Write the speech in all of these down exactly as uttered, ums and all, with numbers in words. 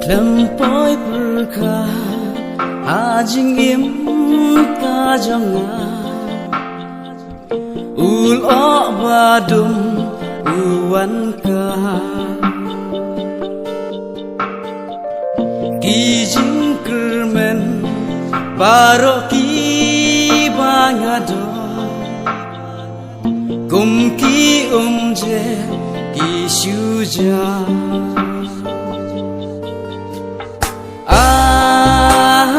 Khlem poi pyrkhat ha jingim ka jong nga, u lyoh ba dum u wan ka. Ki jingkyrmen baroh kiba nga don, kum ki umjer ki shu jia. Ah,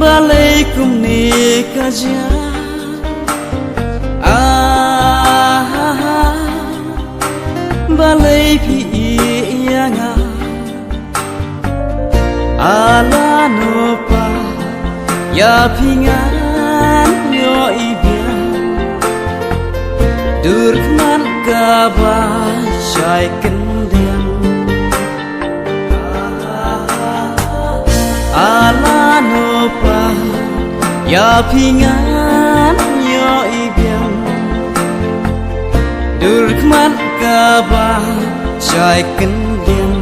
balei kumne ka jia? Ah, balei phi ïa nga? A la no pa, ïa phi ngan ïoh i biang. Dur khmat kaba shai kyndem. A la no pa, ïa phi ngan ïoh i biang. Dur khmat kaba shai kyndem.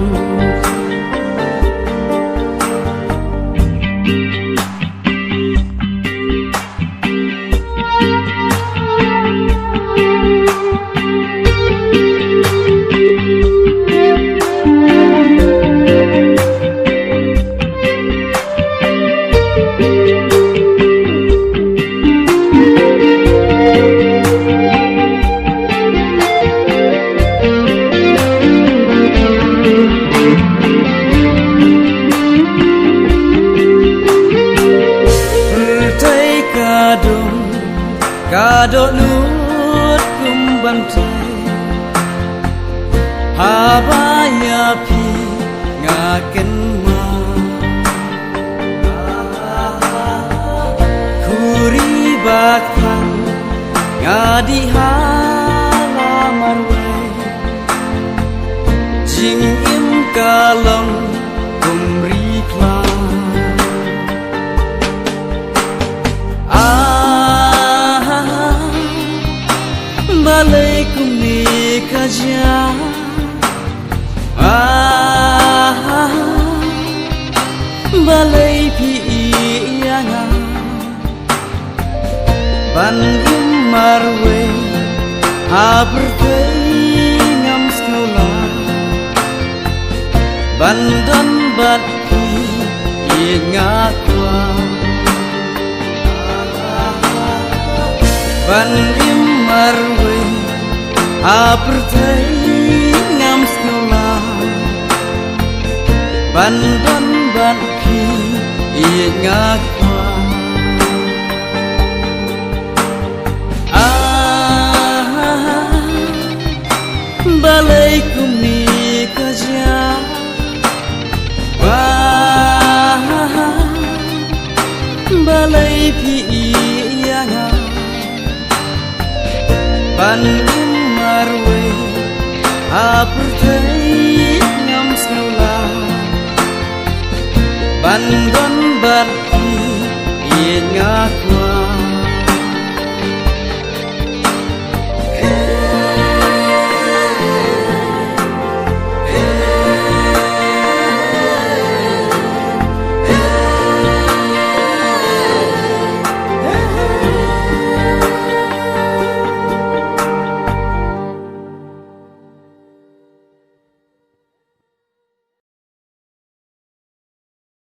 Pyrthei ka dum, ka dohnud kum ban tei, haba ïa phi nga kynmaw. Khuri ba khlaiñ nga dih ha la marwei, jingim ka long kum ri khlaiñ. Ah, balei kumne ka jia? Ah, balei phi ïa nga ban im marwei ha pyrthei ngam sngewlah ban don bad phi, ïeit nga kwah ban im marwei ha pyrthei ngam sngewlah ban don bad phi, ïeit nga kwah. Ah, balei kumne ka jia? Ah, balei phi ïa nga ban im marwei ha pyrthei ngam sngewlah ban don bad phi, ïeit nga kwah.